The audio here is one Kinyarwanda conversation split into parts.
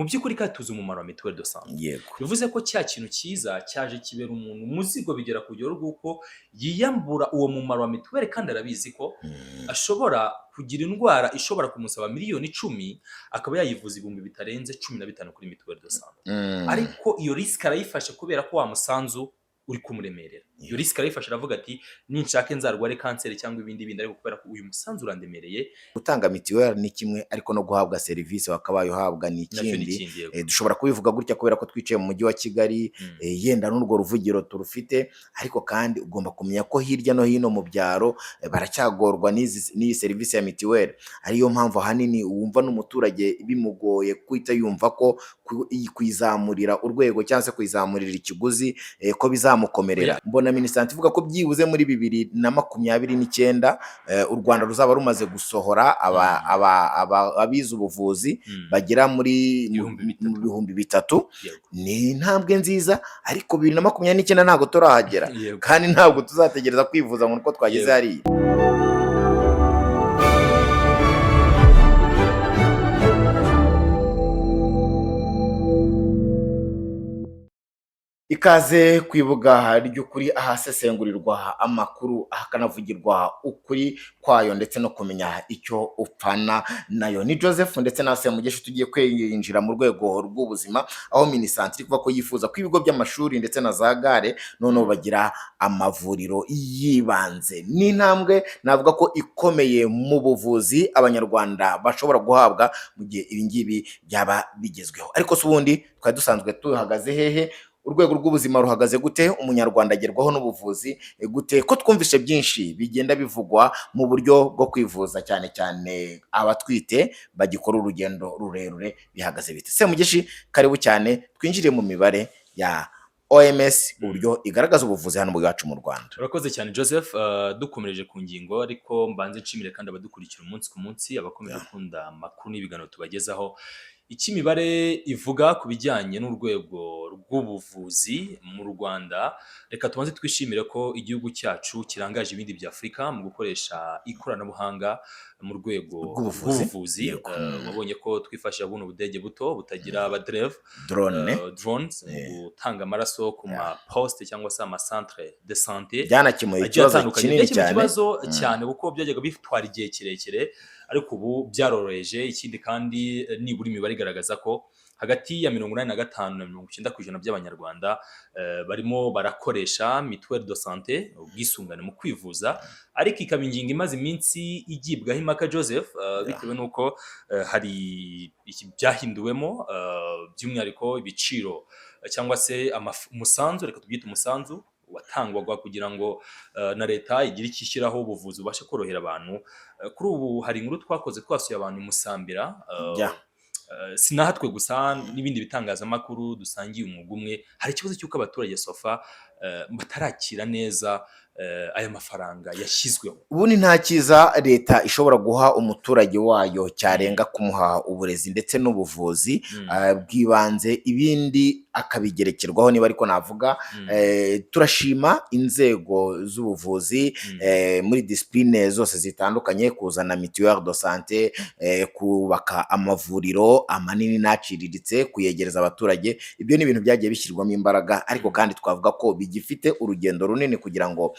Mu by'ukuri kandi tuzi umumaro wa mutuelle de santé. Bivuze ko cya kintu cyiza cyaje kibera umuntu umuzigo, bigera ku rugero rw'uko yiyambura uwo mumaro wa mituweli, kandi arabizi ko ashobora kugira indwara ishobora kumusaba miliyoni 10, akaba yayivuza ibihumbi bitarenze 15 kuri mutuelle de santé. Ariko iyo risque arayifashe kubera ko wa musanzu uri kumuremerera. Iyo risque arayifashe, aravuga ati: "Ninshake nzarware kanseri cyangwa ibindi bindi, ariko kubera ko uyu musanzu urandemereye." Gutanga mituweli ni kimwe, ariko no guhabwa serivisi wakabaye uhabwa ni Nacyo ni ikindi. ikindi, yego. Dushobora kubivuga gutya kubera ko twicaye mu mujyi wa Kigali, yenda n'urwo ruvugiro turufite, ariko kandi ugomba kumenya ko hirya no hino mu byaro baracyagorwa n'iyi serivisi ya mituweli, ariyo mpamvu ahanini wumva n'umuturage bimugoye guhita yumva ko kuyizamurira urwego cyangwa se kuyizamurira ikiguzi ko bizamukomerera. Mbona Minisante ivuga ko byibuze muri 2029 u Rwanda ruzaba rumaze gusohora abize ubuvuzi bagera muri 3000. mu 3000. Ni intambwe nziza, ariko 2029 ntabwo turahagera, kandi ntabwo tuzategereza kwivuza ngo nuko twageze hariya. Ikaze ku ibuga ry'ukuri, ahasesengurirwa amakuru, hakanavugirwa ukuri kwayo ndetse no kumenya icyo upfana nayo. Ni Joseph ndetse na Semugeshi. Tugiye kwinjira mu rwego rw'ubuzima, aho Minisante iri kuvuga ko yifuza ko ibigo by'amashuri ndetse na za gare noneho bagira amavuriro y'ibanze. Ni intambwe navuga ko ikomeye mu buvuzi abanyarwanda bashobora guhabwa mu gihe ibi ngibi byaba bigezweho. Ariko se ubundi twari dusanzwe tuhagaze hehe? Urwego rw'ubuzima ruhagaze gute? Umunyarwanda agerwaho n'ubuvuzi gute, ko twumvise byinshi bigenda bivugwa mu buryo bwo kwivuza, cyane cyane abatwite bagikora urugendo rurerure? Bihagaze bite? Semugeshi, karibu cyane, twinjire mu mibare ya OMS, uburyo igaragaza ubuvuzi hano iwacu mu Rwanda. Urakoze cyane, Joseph. Dukomereje ku ngingo, ariko mbanze nshimire kandi abadukurikira umunsi ku munsi, abakomeje gukunda amakuru n'ibiganiro tubagezaho. Icyo imibare ivuga ku bijyanye n'urwego rw'ubuvuzi mu Rwanda: reka tubanze twishimire ko igihugu cyacu kirangaje ibindi bya Afurika mu gukoresha ikoranabuhanga mu rwego Rw'ubuvuzi. rw'ubuvuzi. Wabonye ko twifashisha buno budege buto butagira abadereva, Drone. Drones, mu gutanga amaraso ku ma poste cyangwa se ama centre de santé Byanakemuye agiye ikibazo atandukanye. kinini Byakemuye cyane. ikibazo cyane, kuko byajyaga bitwara igihe kirekire, ariko ubu byaroroheje. Ikindi kandi, nibura imibare igaragaza ko hagati ya 85 na 90% by'abanyarwanda barimo barakoresha mutuelle de santé, ubwisungane mu kwivuza, ariko ikaba ingingo imaze iminsi igibwaho impaka, Joseph, bitewe n'uko hari iki byahinduwemo, by'umwihariko ibiciro cyangwa se umusanzu, reka tubyite umusanzu watangwaga kugira ngo na leta igire icyo ishyiraho, ubuvuzi bubashe korohera abantu. Kuri ubu hari inkuru twakoze, twasuye abantu i Musambira, si natwe gusa, n'ibindi bitangazamakuru dusangiye umwuga umwe. Hari ikibazo cy'uko abaturage so far batarakira neza aya mafaranga yashyizweho. Ubundi nta cyiza leta ishobora guha umuturage wayo cyarenga kumuha uburezi ndetse n'ubuvuzi bw'ibanze, ibindi akabigerekerwaho, niba ariko navuga. Turashima inzego z'ubuvuzi muri discipline zose zitandukanye, kuzana mutuelle de santé, kubaka amavuriro amanini n'aciriritse, kuyegereza abaturage. Ibyo ni ibintu byagiye bishyirwamo imbaraga, ariko kandi twavuga ko bigifite urugendo runini kugira ngo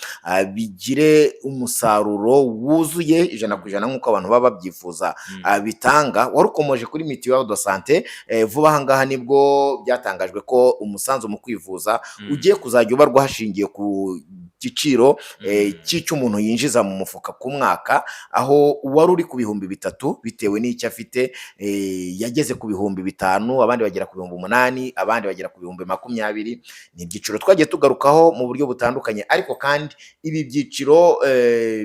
bigire umusaruro wuzuye 100% nk'uko abantu baba babyifuza. Bitanga wari ukomoje kuri mutuelle de santé, vuba aha ngaha nibwo byatangajwe ko umusanzu mu kwivuza ugiye kuzajya ubarwa hashingiye ku giciro cy'icyo umuntu yinjiza mu mufuka ku mwaka, aho uwari uri ku 3000 bitewe n'icyo afite yageze ku 5000, abandi bagera ku 8000, abandi bagera ku 20,000. Ni ibyiciro twagiye tugarukaho mu buryo butandukanye, ariko kandi ibi byiciro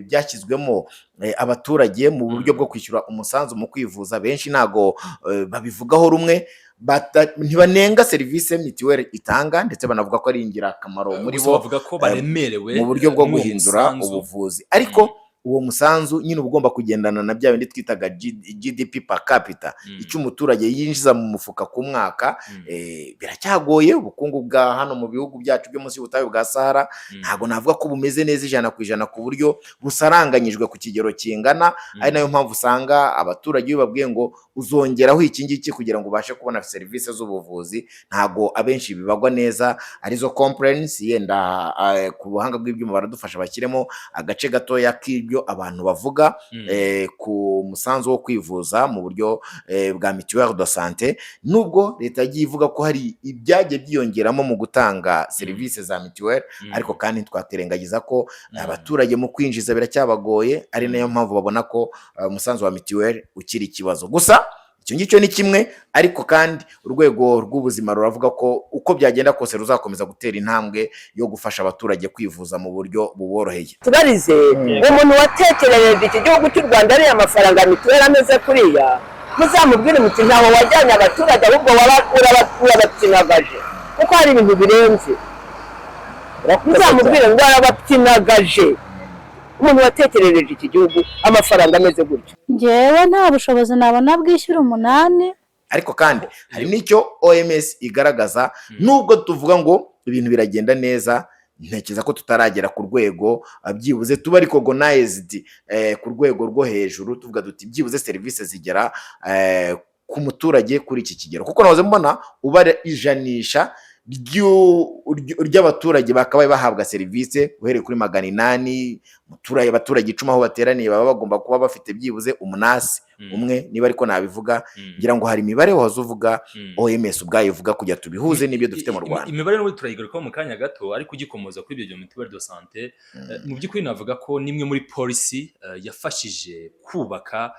byashyizwemo abaturage mu buryo bwo kwishyura umusanzu mu kwivuza, benshi ntago babivugaho rumwe. Ntibanenga serivisi mituweli itanga, ndetse banavuga ko ari ingirakamaro muri Gusa bo bavuga ko baremerewe mu buryo bwo n'uwo guhindura musanzu. ubuvuzi, ariko Uwo musanzu nyine uba ugomba kugendana na bya bindi twitaga GDP per capita, icyo umuturage yinjiza mu mufuka ku mwaka. Biracyagoye. Ubukungu bwa hano mu bihugu byacu byo munsi y'ubutayu bwa Sahara ntabwo navuga ko bumeze neza 100% ku buryo busaranganyijwe ku kigero kingana, ari nayo mpamvu usanga abaturage iyo babwiye ngo uzongeraho iki ngiki kugira ngo ubashe kubona serivisi z'ubuvuzi, ntabwo abenshi bibagwa neza. Arizo complaints. Yenda ku buhanga bw'ibyuma baradufasha bashyiremo agace gatoya k'ibyo abantu bavuga ku musanzu wo kwivuza mu buryo bwa mutuelle de santé. Nubwo leta yagiye ivuga ko hari ibyagiye byiyongeramo mu gutanga serivisi za mituweli, ariko kandi ntitwakwirengagiza ko abaturage mu kwinjiza biracyabagoye, ari nayo mpamvu babona ko umusanzu wa mituweli ukiri ikibazo. Gusa icyo ngicyo ni kimwe, ariko kandi urwego rw'ubuzima ruravuga ko uko byagenda kose ruzakomeza gutera intambwe yo gufasha abaturage kwivuza mu buryo buboroheye. Tubarize umuntu watekerereje iki gihugu cy'u Rwanda ariya mafaranga ya mituweli ameze kuriya, muzamubwire muti ntaho wajyanye abaturage, ahubwo urabapyinagaje, kuko hari ibintu birenze. Muzamubwire ngo arabapyinagaje, umuntu watekerereje iki gihugu amafaranga ameze gutyo. Ngewe nta bushobozi nabona bwishyura 8. Ariko kandi hari n'icyo OMS igaragaza. Nubwo tuvuga ngo ibintu biragenda neza, ntekereza ko tutaragera ku rwego byibuze tuba recognized ku rwego rwo hejuru, tuvuga duti byibuze serivisi zigera ku muturage kuri iki kigero, kuko nahoze mbona ubara ijanisha ry'abaturage bakabaye bahabwa serivisi uhereye kuri 800 muturage, abaturage 10 aho bateraniye baba bagomba kuba bafite byibuze umunasi umwe, niba ariko nabivuga. Ngira ngo hari imibare wahoze uvuga, OMS ubwayo ivuga, kugira tubihuze n'ibyo dufite mu Rwanda. Imibare n'ubundi turayigarukaho mu kanya gato, ariko ugikomoza kuri ibyo bya mutuelle de santé, mu by'ukuri navuga ko nimwe muri policy yafashije kubaka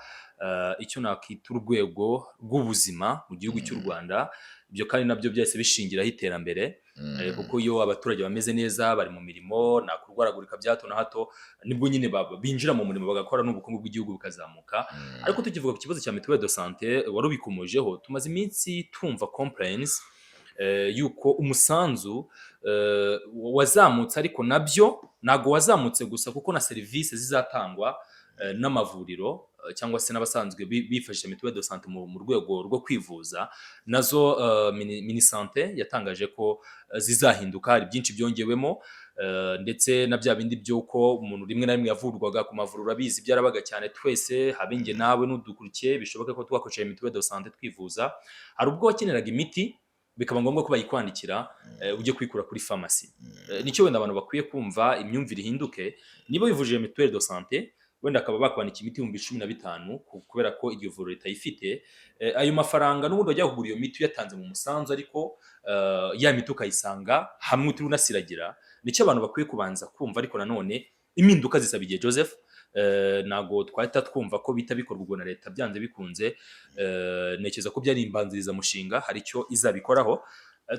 icyo nakwita urwego rw'ubuzima mu gihugu cy'u Rwanda. Ibyo kandi nabyo byahise bishingiraho iterambere, kuko iyo abaturage bameze neza, bari mu mirimo, nta kurwaragurika bya hato na hato, nibwo nyine binjira mu murimo bagakora, n'ubukungu bw'igihugu bukazamuka. Ariko tukivuga ku kibazo cya mutuelle de santé wari ubikomojeho, tumaze iminsi tumva complaints yuko umusanzu wazamutse, ariko nabyo ntabwo wazamutse gusa, kuko na serivisi zizatangwa n'amavuriro cyangwa se n'abasanzwe bifashisha mutuelle de santé mu rwego rwo kwivuza, nazo Minisante yatangaje ko zizahinduka. Hari byinshi byongewemo, ndetse na bya bindi by'uko umuntu rimwe na rimwe yavurwaga ku mavuriro, abizi byarabaga cyane twese, habe njye nawe n'udukurikiye, bishoboke ko twakoresheje mutuelle de santé twivuza, hari ubwo wakeneraga imiti bikaba ngombwa ko bayikwandikira ujye kuyikura kuri farumasi. Nicyo wenda abantu bakwiye kumva, imyumvire ihinduke. Niba wivujije mutuelle de santé, wenda akaba bakwandika imiti 15,000 kubera ko iryo vuriro ritayifite, ayo mafaranga n'ubundi wajya kugura iyo miti uyatanze mu musanzu, ariko ya miti ukayisanga hamwe utiriwe unasiragira. Nicyo abantu bakwiye kubanza kumva. Ariko nanone impinduka zisaba igihe, Joseph. Ntabwo twahita twumva ko bita bikorwa ubwo na leta byanze bikunze. Ntekereza ko byari imbanzirizamushinga, hari icyo izabikoraho.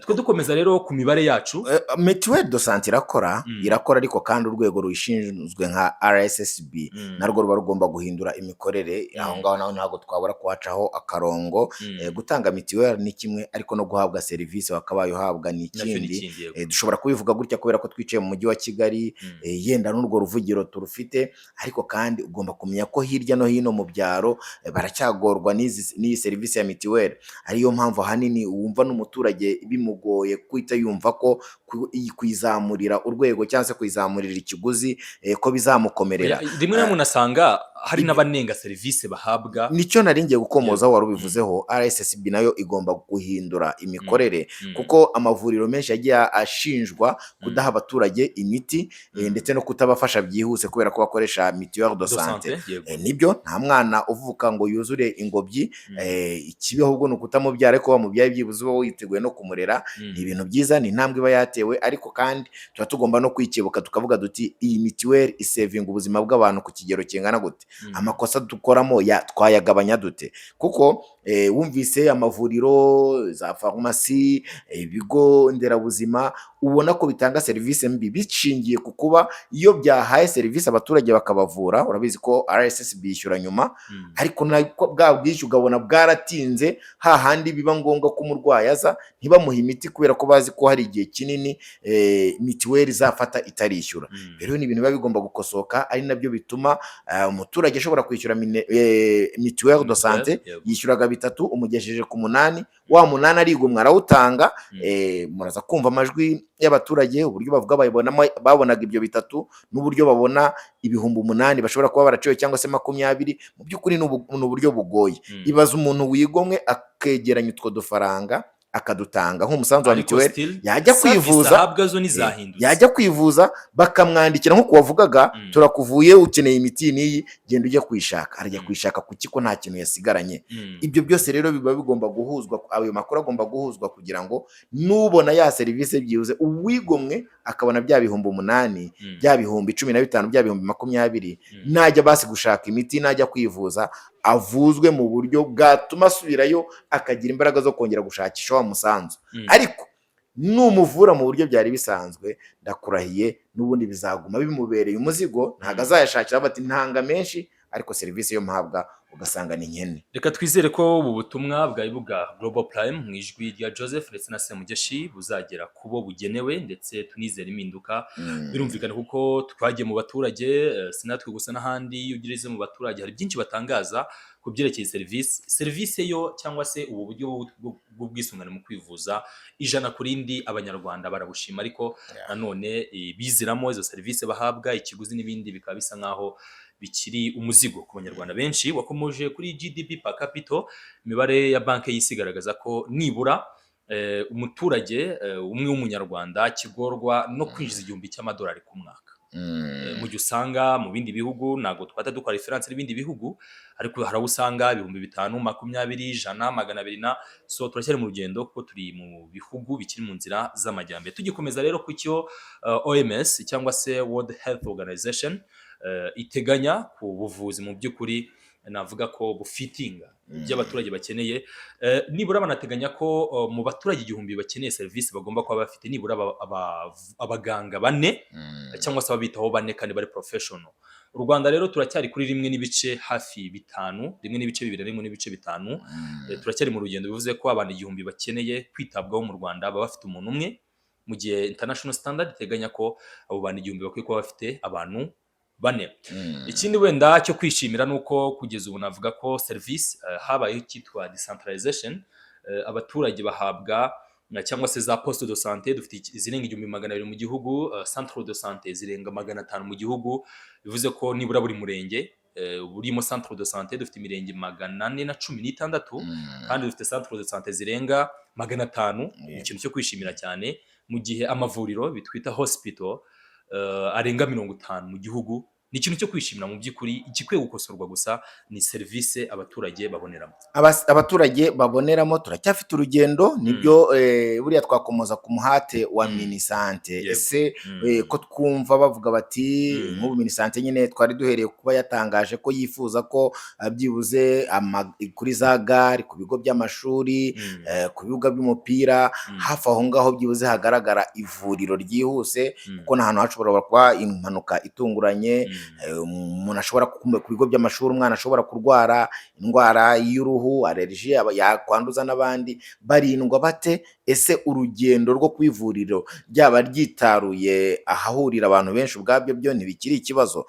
Twe dukomeza rero ku mibare yacu. Mutuelle de santé irakora, irakora, ariko kandi urwego ruyishinzwe nka RSSB narwo ruba rugomba guhindura imikorere. Aho ngaho naho ntabwo twabura kuhacaho akarongo. Gutanga mituweli ni kimwe, ariko no guhabwa serivisi wakabaye uhabwa ni Nacyo ni ikindi. ikindi, yego. Dushobora kubivuga gutya kubera ko twicaye mu mujyi wa Kigali, yenda n'urwo ruvugiro turufite, ariko kandi ugomba kumenya ko hirya no hino mu byaro baracyagorwa n'iyi serivisi ya mituweli, ariyo mpamvu ahanini wumva n'umuturage bimugoye guhita yumva ko kuyizamurira urwego cyangwa se kuyizamurira ikiguzi ko bizamukomerera. Oya, rimwe na rimwe unasanga hari n'abanenga serivisi bahabwa. Nicyo nari ngiye gukomozaho, wari ubivuzeho. RSSB nayo igomba guhindura imikorere, kuko amavuriro menshi yagiye ashinjwa kudaha abaturage imiti ndetse no kutabafasha byihuse kubera ko bakoresha mutuelle de De santé. santé, yego. Nibyo, nta mwana uvuka ngo yuzure ingobyi. Ikibi ahubwo ni ukutamubyara, ariko wamubyaye byibuze uba witeguye no kumurera. Ni ibintu byiza, ni intambwe iba yatewe, ariko kandi tuba tugomba no kwikebuka tukavuga duti iyi mituweli isevinga ubuzima bw'abantu ku kigero kingana gute? Amakosa dukoramo twayagabanya dute? Kuko wumvise amavuriro, za farumasi, ibigo nderabuzima, ubona ko bitanga serivisi mbi bishingiye ku kuba iyo byahaye serivisi abaturage bakabavura, urabizi ko RSSB yishyura nyuma, ariko nabwo bwa bwishyu ukabona bwaratinze, hahandi biba ngombwa ko umurwayi aza ntibamuhe imiti kubera ko bazi ko hari igihe kinini mituweli izafata itarishyura. Rero ni ibintu biba bigomba gukosoka, ari nabyo bituma umuturage ashobora kwishyura mutuelle de santé, yishyuraga bitatu, umugejeje ku munani, wa munani arigomwa arawutanga. Muraza kumva amajwi y'abaturage, uburyo bavuga bayibonamo, babonaga ibyo bitatu n'uburyo babona 8000 bashobora kuba baraciwe cyangwa se 20. Mu by'ukuri ni uburyo bugoye. Ibaza umuntu wigomwe akegeranya utwo dufaranga akadutanga nk'umusanzu wa Ariko mituweli, still, yajya service kwivuza, ahabwa zo ntizahindutse. yajya kwivuza bakamwandikira nk'uko wavugaga, "Turakuvuye, ukeneye imiti n'iyi, genda ujya kuyishaka." Arajya kuyishaka kuki ko nta kintu yasigaranye? Ibyo byose rero biba bigomba guhuzwa, ayo makuru agomba guhuzwa kugira ngo nubona ya serivisi byibuze uwigomwe akabona bya 8000, bya 15,000, bya 20,000, najya basi gushaka imiti, najya kwivuza, avuzwe mu buryo bwatuma asubirayo akagira imbaraga zo kongera gushakisha wa musanzu. Ariko numuvura mu buryo byari bisanzwe, ndakurahiye n'ubundi bizaguma bimubereye umuzigo, ntabwo azayashakira, bati ntanga menshi ariko serivisi yo mpabwa ugasanga ni nkene. Reka twizere ko ubu butumwa bwa Ibuga Global Prime mu ijwi rya Joseph ndetse na Semugeshi buzagera ku bo bugenewe, ndetse tunizere impinduka. Birumvikana kuko twagiye mu baturage, si natwe gusa, n'ahandi iyo ugeze mu baturage hari byinshi batangaza ku byerekeye serivisi yo cyangwa se ubu buryo bw'ubwisungane mu kwivuza. Ijana ku rindi Abanyarwanda barabushima, ariko nanone biziramo izo serivisi bahabwa, ikiguzi n'ibindi bikaba bisa nkaho bikiri umuzigo ku Banyarwanda benshi. Wakomoje kuri GDP per capita, imibare ya Banki y'Isi igaragaza ko nibura umuturage umwe w'Umunyarwanda kigorwa no kwinjiza $1000 ku mwaka. Mu gihe usanga mu bindi bihugu, ntabwo twata dukora reference n'ibindi bihugu, ariko hari aho usanga 5000, 20, 100, 200 na so. Turacyari mu rugendo kuko turi mu bihugu bikiri mu nzira z'amajyambere. Tugikomeza rero ku cyo OMS cyangwa se World Health Organization iteganya ku buvuzi, mu by'ukuri navuga ko bufitinga ibyo abaturage bakeneye. Nibura banateganya ko mu baturage 1000 bakeneye serivisi bagomba kuba bafite nibura abaganga bane cyangwa se ababitaho bane kandi bari professional. U Rwanda rero turacyari kuri rimwe n'ibice hafi bitanu, 1.2, 1.5. Turacyari mu rugendo, bivuze ko abantu 1000 bakeneye kwitabwaho mu Rwanda baba bafite umuntu umwe, mu gihe international standard iteganya ko abo bantu 1000 bakwiye kuba bafite abantu bane. Ikindi wenda cyo kwishimira ni uko kugeza ubu navuga ko serivisi habayeho icyitwa decentralization, abaturage bahabwa cyangwa se za poste de santé, dufite izirenga 1200 mu gihugu, centre de santé zirenga 500 mu gihugu, bivuze ko nibura buri murenge burimo centre de santé. Dufite imirenge 416 kandi dufite centre de santé zirenga 500. Ni ikintu cyo kwishimira cyane, mu gihe amavuriro bitwita hospital arenga 50 mu gihugu. Ni ikintu cyo kwishimira mu by'ukuri. Igikwiye gukosorwa gusa ni serivisi abaturage baboneramo. Abaturage baboneramo turacyafite urugendo, nibyo. Buriya twakomoza ku muhate wa Minisante. Ese ko twumva bavuga bati nk'ubu Minisante nyine twari duhereye kuba yatangaje ko yifuza ko byibuze kuri za gare, ku bigo by'amashuri, ku bibuga by'umupira, hafi aho ngaho byibuze hagaragara ivuriro ryihuse, kuko ni ahantu hashobora kuba impanuka itunguranye. Umuntu ashobora ku bigo by'amashuri umwana ashobora kurwara indwara y'uruhu, allergie, yakwanduza n'abandi. Barindwa bate? Ese urugendo rwo ku ivuriro ryaba ryitaruye ahahurira abantu benshi ubwabyo byo ntibikiri ikibazo?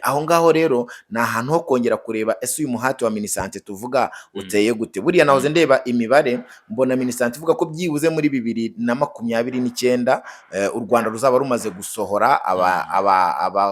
Aho ngaho rero ni ahantu ho kongera kureba ese uyu muhati wa Minisante tuvuga uteye gute. Buriya nahoze ndeba imibare, mbona Minisante ivuga ko byibuze muri 2029 u Rwanda ruzaba rumaze gusohora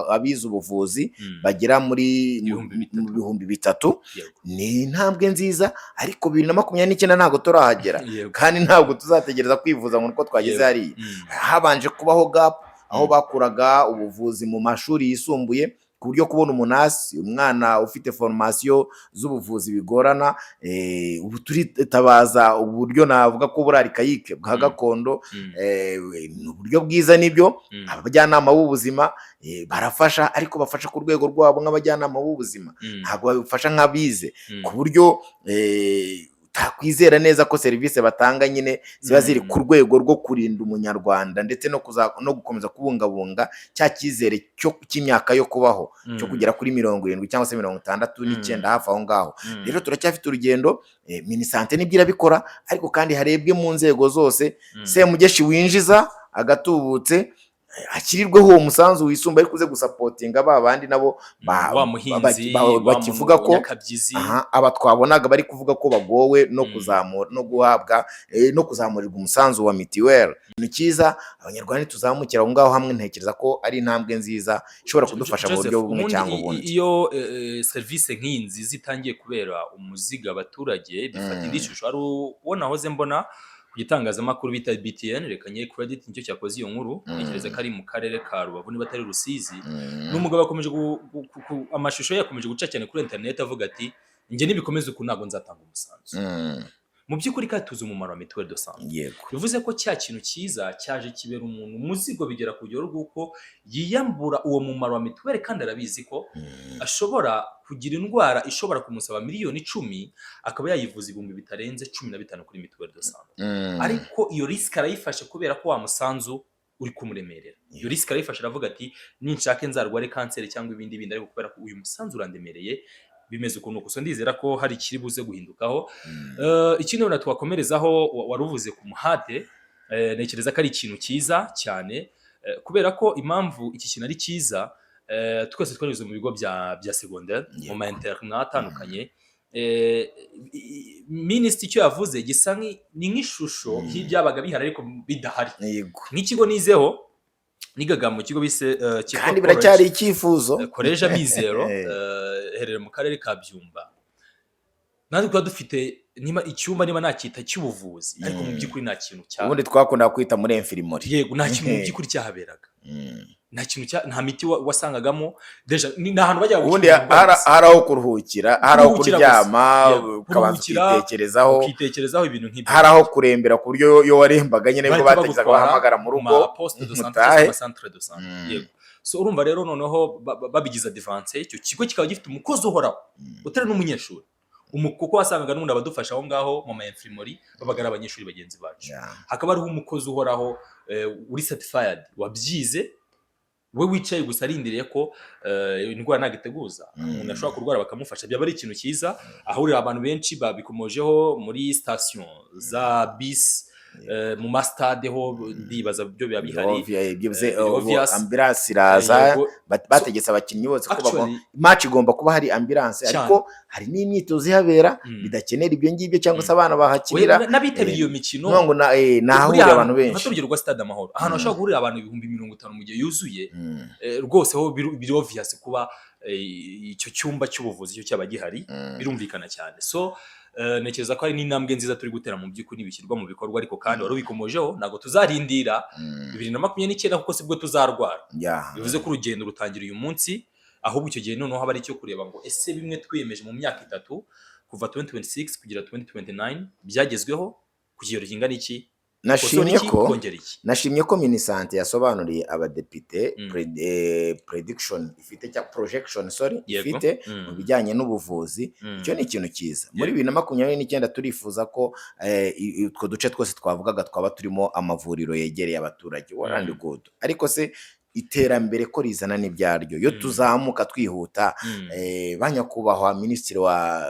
abize ubuvuzi bagera muri 3000. Mu 3000. Ni intambwe nziza, ariko 2029 ntabwo turahagera. Kandi ntabwo tuzategereza kwivuza ngo nuko twageze hariya. Habanje kubaho gap aho bakuraga ubuvuzi mu mashuri yisumbuye. ku buryo kubona umunurse, umwana ufite formation z'ubuvuzi bigorana. Ubu turitabaza uburyo navuga ko buri archaïque bwa gakondo. Ni uburyo bwiza, nibyo. Abajyanama b'ubuzima barafasha, ariko bafasha ku rwego rwabo nk'abajyanama b'ubuzima, ntabwo babifasha nk'abize, ku buryo utakwizera neza ko serivisi batanga nyine ziba ziri ku rwego rwo kurinda Umunyarwanda ndetse no gukomeza kubungabunga cya cyizere cy'imyaka yo kubaho cyo kugera kuri 70 cyangwa se 69 hafi aho ngaho. Rero turacyafite urugendo. Minisante nibyo irabikora, ariko kandi harebwe mu nzego zose. Semugeshi winjiza agatubutse ashyirirweho uwo musanzu wisumbuye, ariko uze gusupportinga ba bandi nabo wa muhinzi, wa bakivuga ko munyakabyizi. Aha, aba twabonaga bari kuvuga ko bagowe no kuzamura no guhabwa no kuzamurirwa umusanzu wa mitiweli. Ni cyiza, Abanyarwanda tuzamukira aho ngaho hamwe. Ntekereza ko ari intambwe nziza ishobora kudufasha mu Joseph, buryo bumwe ubundi cyangwa ubundi. Iyo serivisi nk'iyi nziza itangiye kubera umuzigo abaturage, bifata indi shusho. Hari uwo nahoze mbona ku gitangazamakuru bita BTN, reka nye credit nicyo cyakoze iyo nkuru. Ntekereza ko ari mu karere ka Rubavu, niba atari Rusizi. Ni umugabo akomeje amashusho ye yakomeje guca cyane kuri internet, avuga ati: "Njye nibikomeza uku ntabwo nzatanga umusanzu." Mu by'ukuri kandi tuzi umumaro wa mutuelle de santé. Bivuze ko cya kintu cyiza cyaje kibera umuntu umuzigo, bigera ku rugero rw'uko yiyambura uwo mumaro wa mituweli, kandi arabizi ko ashobora kugira indwara ishobora kumusaba miliyoni 10, akaba yayivuza ibihumbi bitarenze 15 kuri mutuelle de santé. Ariko iyo risque arayifashe kubera ko wa musanzu uri kumuremerera. Iyo risque arayifashe, aravuga ati: "Ninshake nzarware kanseri cyangwa ibindi bindi, ariko kubera ko uyu musanzu urandemereye, bimeze ukuntu." Gusa ndizera ko hari ikiri buze guhindukaho. Ikindi wenda twakomerezaho, wari uvuze ku muhate, ntekereza ko ari ikintu cyiza cyane, kubera ko impamvu iki kintu ari cyiza, twese twanyuze mu bigo bya secondaire, mu ma internat atandukanye. Minisitiri icyo yavuze gisa ni nk'ishusho y'ibyabaga bihari ariko bidahari. Nk'ikigo nizeho, nigaga mu kigo bise cyitwa Kandi biracyari icyifuzo. Collège Amizero, iherereye mu karere ka Byumba. Natwe tuba dufite niba icyumba, niba nacyita cy'ubuvuzi, ariko mu by'ukuri nta kintu cya Ubundi twakundaga kwita muri infirmerie. Yego, nta kintu mu by'ukuri cyahaberaga. Nta kintu cya, nta miti wasangagamo. Déjà ni ahantu bajyaga Ubundi gukinira umurwayi gusa. Hari aho kuruhukira, hari aho Kuruhukira gusa. kuryama, Yego, ukabanza kuruhukira, ukitekerezaho. Ukitekerezaho, ibintu nk'ibyo. Hari aho kurembera, ku buryo iyo warembaga nyine nibwo Bahita batekerezaga bagutwara bahamagara mu rugo, ma poste de santé mutahe. cyangwa ama centre de santé. Yego, so urumva rero noneho babigize advance, icyo kigo kikaba gifite umukozi uhoraho utari n'umunyeshuri. Kuko wasangaga n'ubundi abadufasha aho ngaho mu ma infirmerie babaga ari abanyeshuri bagenzi bacu. Hakaba hariho umukozi uhoraho uri certified, wabyize, we wicaye gusa arindiriye ko indwara ntabwo iteguza. Umuntu ashobora kurwara bakamufasha, byaba ari ikintu cyiza. Ahurira abantu benshi babikomojeho, muri station za bisi, mu masitade ho ndibaza byo biba bihari. Obvious. Ambulance iraza. Yego. Bategetse abakinnyi bose ko Actually, match igomba kuba hari ambulance, ariko hari n'imyitozo ihabera bidakenera ibyo ngibyo, cyangwa se abana bahakinira. Oya, n'abitabiriye iyo mikino. Nukuvuga ngo ni ahahurira Buriya abantu benshi. Fata urugero rwa Stade Amahoro, ahantu hashobora guhurira abantu 50,000 mu gihe yuzuye. Rwose ho biri obvious kuba icyo cyumba cy'ubuvuzi cyo cyaba gihari. Birumvikana cyane. So ntekereza ko hari n'intambwe nziza turi gutera mu by'ukuri bishyirwa mu bikorwa. Ariko kandi wari ubikomojeho, ntabwo tuzarindira 2029, kuko sibwo tuzarwara. Bivuze ko urugendo rutangira uyu munsi. Ahubwo icyo gihe noneho haba ari icyo kureba ngo: ese bimwe twiyemeje mu myaka 3 kuva 2026 kugera 2029 byagezweho ku kigero kingana iki? Nashimye Kosora iki, ko kongera iki? Nashimye ko Minisante yasobanuriye abadepite prediction ifite, cyangwa projection, sorry, ifite mu bijyanye n'ubuvuzi. Icyo ni ikintu cyiza. Muri 2029 turifuza ko utwo duce twose twavugaga twaba turimo amavuriro yegereye abaturage. Well and good, ariko se iterambere ko rizana n'ibyaryo, iyo tuzamuka twihuta, ba nyakubahwa minisitiri wa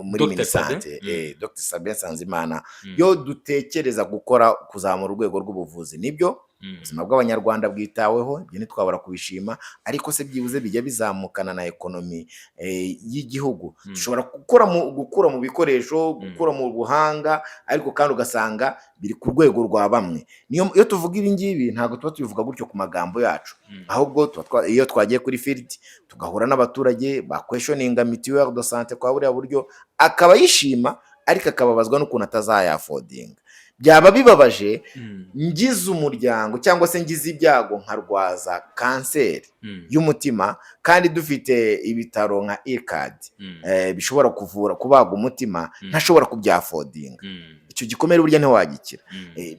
muri Dr. Minisante, Sabin. Dr Sabin Nsanzimana, iyo dutekereza gukora kuzamura urwego rw'ubuvuzi, nibyo, ubuzima bw'Abanyarwanda bwitaweho, ibyo ntitwabura kubishima, ariko se byibuze bijya bizamukana na economy y'igihugu? Dushobora gukura mu bikoresho, gukura mu buhanga, ariko kandi ugasanga biri ku rwego rwa bamwe. Niyo iyo tuvuga ibi ngibi, ntabwo tuba tubivuga gutyo ku magambo yacu, ahubwo iyo twagiye kuri field tugahura n'abaturage baquestioninga mutuelle de santé kwa buriya buryo, akaba yishima ariko akababazwa n'ukuntu atazayaffordinga. Byaba bibabaje ngize umuryango cyangwa se ngize ibyago nkarwaza kanseri y'umutima, kandi dufite ibitaro nka IRCAD bishobora kuvura, kubaga umutima, ntashobora kubyaffordinga. Icyo gikomere burya ntiwagikira.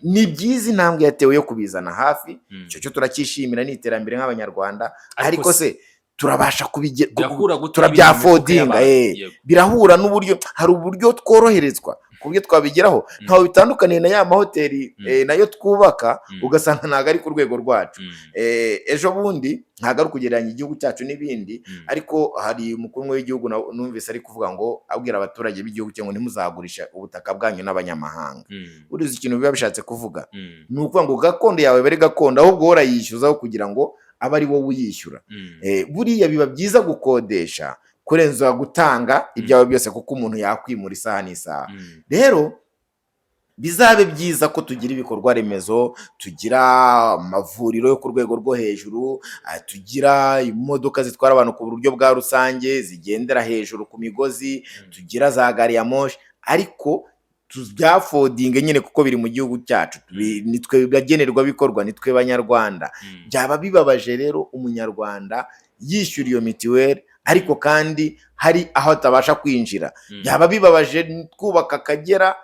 Ni byiza intambwe yatewe yo kubizana hafi. Icyo cyo turacyishimira, ni iterambere nk'Abanyarwanda. Ariko ariko se turabasha kubigera? Birahura gute Turabyaaffordinga? n'ibiri mu mifuka y'abantu? Birahura n'uburyo, hari uburyo tworoherezwa ku buryo twabigeraho. Ntaho bitandukaniye na ya mahoteli nayo twubaka, ugasanga ntabwo ari ku rwego rwacu. Ejo bundi, ntabwo ari ukugereranya igihugu cyacu n'ibindi, ariko hari umukuru umwe w'igihugu numvise ari kuvuga ngo, abwira abaturage b'igihugu cye ngo ntimuzagurisha ubutaka bwanyu n'abanyamahanga. Urizi ikintu biba bishatse kuvuga? Ni ukuvuga ngo gakondo yawe iba ari gakondo, ahubwo wowe urayishyuzaho kugira ngo abe ari wowe uyishyura. Buriya biba byiza gukodesha kurenza gutanga ibyawe byose, kuko umuntu yakwimura isaha n'isaha. Rero bizabe byiza ko tugira ibikorwa remezo, tugira amavuriro yo ku rwego rwo hejuru, tugira imodoka zitwara abantu ku buryo bwa rusange zigendera hejuru ku migozi, tugira za gari ya moshi, ariko tubyaffordinge nyine kuko biri mu gihugu cyacu. Nitwe bagenerwabikorwa, nitwe Banyarwanda. Byaba bibabaje rero Umunyarwanda yishyura iyo mituweli, ariko kandi hari aho atabasha kwinjira. Byaba bibabaje twubaka Akagera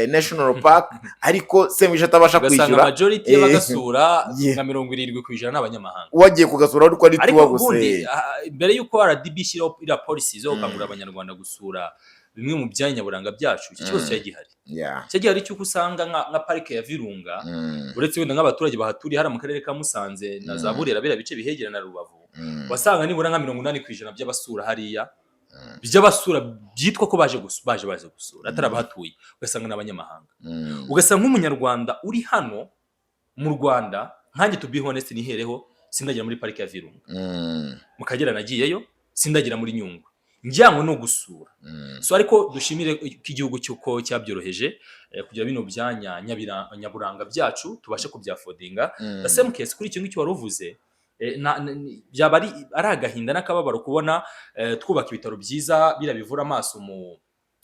National Park, ariko Semugisha atabasha ugasanga kwishyura. Majority y'abagasura, nka 70% ni abanyamahanga. Wagiye kugasura ariko ari Ariko tuwa gusa. ubundi mbere y'uko RDB ishyiraho iriya policy zo gukangurira Abanyarwanda gusura bimwe mu byanya nyaburanga byacu, iki kibazo cyari gihari. Cyari gihari cy'uko usanga nka parike ya Virunga, uretse wenda nk'abaturage bahaturiye hariya mu karere ka Musanze na za Burera, biriya bice bihegera na Rubavu, wasanga nibura nka 80% by'abasura hariya, by'abasura byitwa ko baje gusura, atari abahatuye, ugasanga ni abanyamahanga. Ugasanga nk'Umunyarwanda uri hano mu Rwanda, nkanjye, to be honest, nihereho, sindagera muri parike ya Virunga. Mu Kagera nagiyeyo, sindagera muri Nyungwe njyanywe no gusura. So ariko dushimire ko igihugu cy'uko cyabyoroheje kugira bino byanya nyaburanga byacu tubashe kubyaffordinga. The same case kuri icyo ngicyo wari uvuze, byaba ari agahinda n'akababaro kubona twubaka ibitaro byiza biriya bivura amaso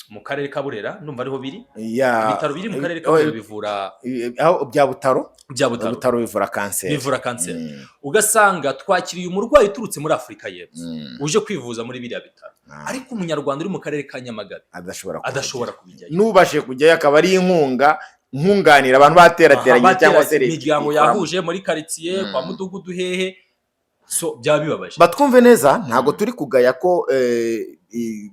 mu karere ka Burera, ndumva ariho biri. Ibitaro biri mu karere ka Burera bivura Aho bya Butaro. Bya Butaro. Butaro bivura kanseri. Bivura kanseri. Ugasanga twakiriye umurwayi uturutse muri Afurika y'Epfo uje kwivuza muri biriya bitaro, ariko Umunyarwanda uri mu karere ka Nyamagabe adashobora adashobora kubijyayo. N'ubashe kujyayo akaba ari inkunga nkunganira abantu baterateranye cyangwa se leta imiryango ikoramo. yahuje muri karitsiye, kwa mudugudu, hehe. So byaba bibabaje. Batwumve neza, ntabwo turi kugaya ko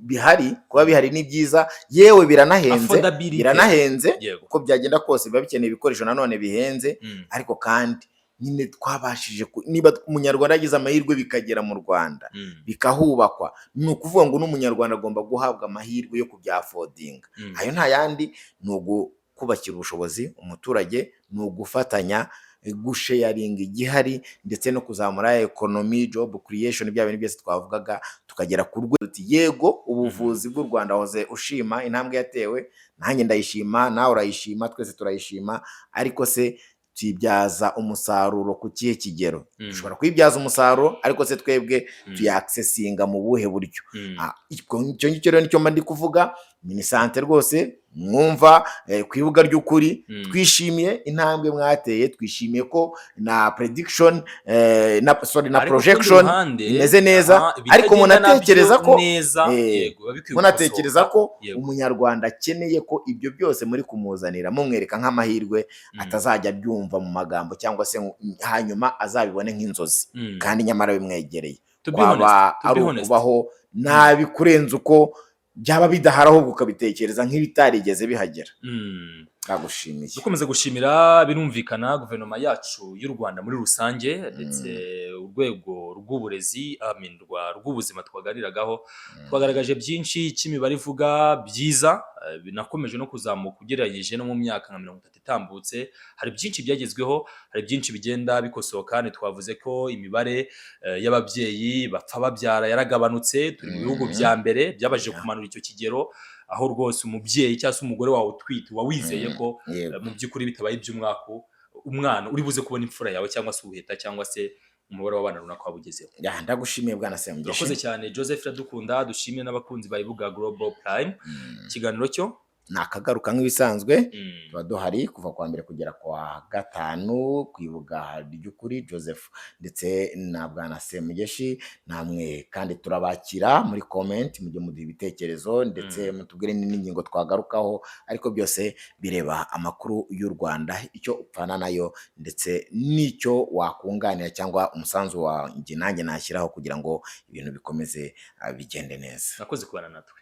bihari. Kuba bihari ni byiza, yewe biranahenze. Affordability. Biranahenze. Uko byagenda kose biba bikeneye ibikoresho nanone bihenze. Ariko kandi nyine twabashije niba Umunyarwanda yagize amahirwe bikagera mu Rwanda, bikahubakwa, ni ukuvuga ngo n'Umunyarwanda agomba guhabwa amahirwe yo kubyaffordinga. Ayo nta yandi, ni ukubakira ubushobozi umuturage, ni ugufatanya gusharinga igihari, ndetse no kuzamura economy, job creation, bya bintu byose twavugaga, tukagera ku rwego tuti yego, ubuvuzi bw'u Rwanda wahoze ushima intambwe yatewe, nanjye ndayishima, nawe urayishima, twese turayishima, ariko se tuyibyaza umusaruro ku kihe kigero? Dushobora kuyibyaza umusaruro, ariko se twebwe tuyaccessinga mu buhe buryo? Icyo ngicyo rero nicyo mba ndi kuvuga. Minisante rwose mwumva ku ibuga ry'ukuri, twishimiye intambwe mwateye, twishimiye ko na prediction na sorry, na Ariko ku rundi projection ruhande, imeze neza, aha, ariko ibitagenda munatekereza nabyo ko neza, yego, biba bikwiye munatekereza gukosoka. ko Umunyarwanda akeneye ko ibyo byose muri kumuzanira mumwereka nk'amahirwe, atazajya abyumva mu magambo cyangwa se hanyuma azabibone nk'inzozi, kandi nyamara bimwegereye. To be Kwaba honest, to ari be honest. ukubaho nabi kurenza uko byaba bidahari, ahubwo ukabitekereza nk'ibitarigeze bihagera. Ndagushimiye. Dukomeza gushimira, birumvikana, guverinoma yacu y'u Rwanda muri rusange, ndetse urwego rw'uburezi, I mean, rw'ubuzima twaganiragaho, twagaragaje byinshi cy'imibare ivuga byiza, binakomeje no kuzamuka ugereranyije no mu myaka nka 30 itambutse. Hari byinshi byagezweho, hari byinshi bigenda bikosoka. Ntitwavuze ko imibare y'ababyeyi bapfa babyara yaragabanutse? Turi mu bihugu bya mbere byabashije kumanura icyo kigero, aho rwose umubyeyi cyangwa se umugore wawe utwite uba wizeye ko mu by'ukuri bitabaye iby'umwaku, umwana uri buze kubona imfura yawe cyangwa se ubuheta cyangwa se umubare w'abana runaka waba ugezeho. Ya, ndagushimiye bwana Semugeshi. Urakoze cyane, Joseph Iradukunda. Dushimire n'abakunzi ba Ibuga Global Prime. Ikiganiro cyo Nakagaruka nk'ibisanzwe. Tuba duhari kuva kuwa mbere kugera kuwa gatanu ku Ibuga ry'Ukuri, Joseph ndetse na Bwana Semugeshi. Namwe kandi turabakira muri comment, mujye muduha ibitekerezo ndetse mutubwire n'ingingo twagarukaho, ariko byose bireba amakuru y'u Rwanda, icyo upfana nayo ndetse n'icyo wakunganira cyangwa umusanzu wanjye nanjye nashyiraho kugira ngo ibintu bikomeze bigende neza. Nakoze kubana natwe.